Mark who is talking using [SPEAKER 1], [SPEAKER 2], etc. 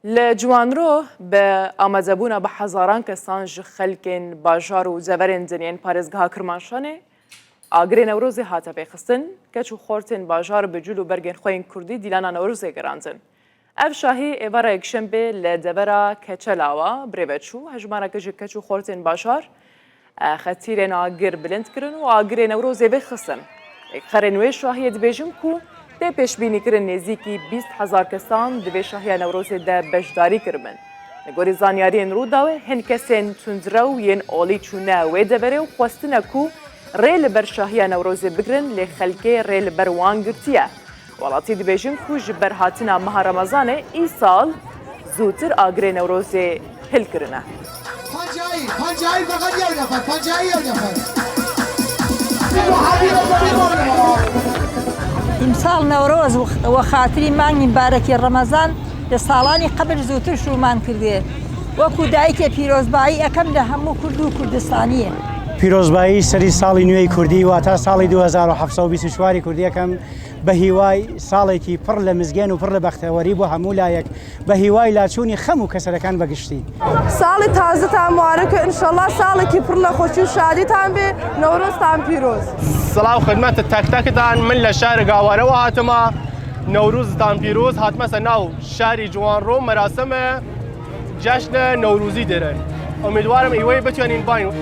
[SPEAKER 1] Li Ciwanro bi amadebûna bi hezaran kesan ji xelkên bajar û deverên din yên parêzgeha Kirmanşanê agirê Newrozê hate pêxistin. Keç û xortên bajar bi cil û bergên xwe yên kurdî dîlana Newrozê gerandin. Ev şahî êvara Yekşembê li devera Keçelawa birêve çû. Hejmareke ji keç û xortên bajar xetîrên agir bilind kirin û agirê Newrozê vêxistin. Xerên wê şahiyê dibêjin ku tê pêşbînîkirin nêzîkî 20,000 kesan di vê şahiya Newrozê de beşdarî kiribin. Li gorî zanyariyên Rûdawê hin kesên tundrew yên olî çûne wê deverê û xwestine ku rê li ber şahiya Newrozê bigirin lê xelkê rê li ber wan girtiye. Welatî dibêjin ku ji ber hatina meha Remezanê îsal zûtir agirê Newrozê hil kirine.
[SPEAKER 2] ئیمساڵ نەورۆز وە خاتری مانگی مبارەکی ڕەمەزان لە ساڵانی قەبل زووتر شرومان کردێ وەکو دایکێ پیرۆزبایی ئەکەم لە هەموو کورد و کوردستانیێ.
[SPEAKER 3] پیرۆزبایی سەری ساڵی نوێی کوردی واتا ساڵی 2724 کوردی ئەکەم بە هیوای ساڵێکی پڕ لە مزگێن و پڕ لە بەختەوەری بۆ هەموو لایەک، بە هیوای لاچوونی خەم و کەسەرەکان بە گشتی.
[SPEAKER 4] ساڵی تازەتان موارەکە انشاللە ساڵێکی پڕ لە خۆشی و شادیتان بێ نەورۆزتان پیرۆز.
[SPEAKER 5] سڵاو خدمەت تاک تاکتان من لە شار گاوارەوە هاتمە نەوروزتان پیرۆز هاتمەسە ناو شاری جوانڕۆ مەراسم جەشن نەوروزی دێرن ئومیدوارم ئیوەی بتوانین باین.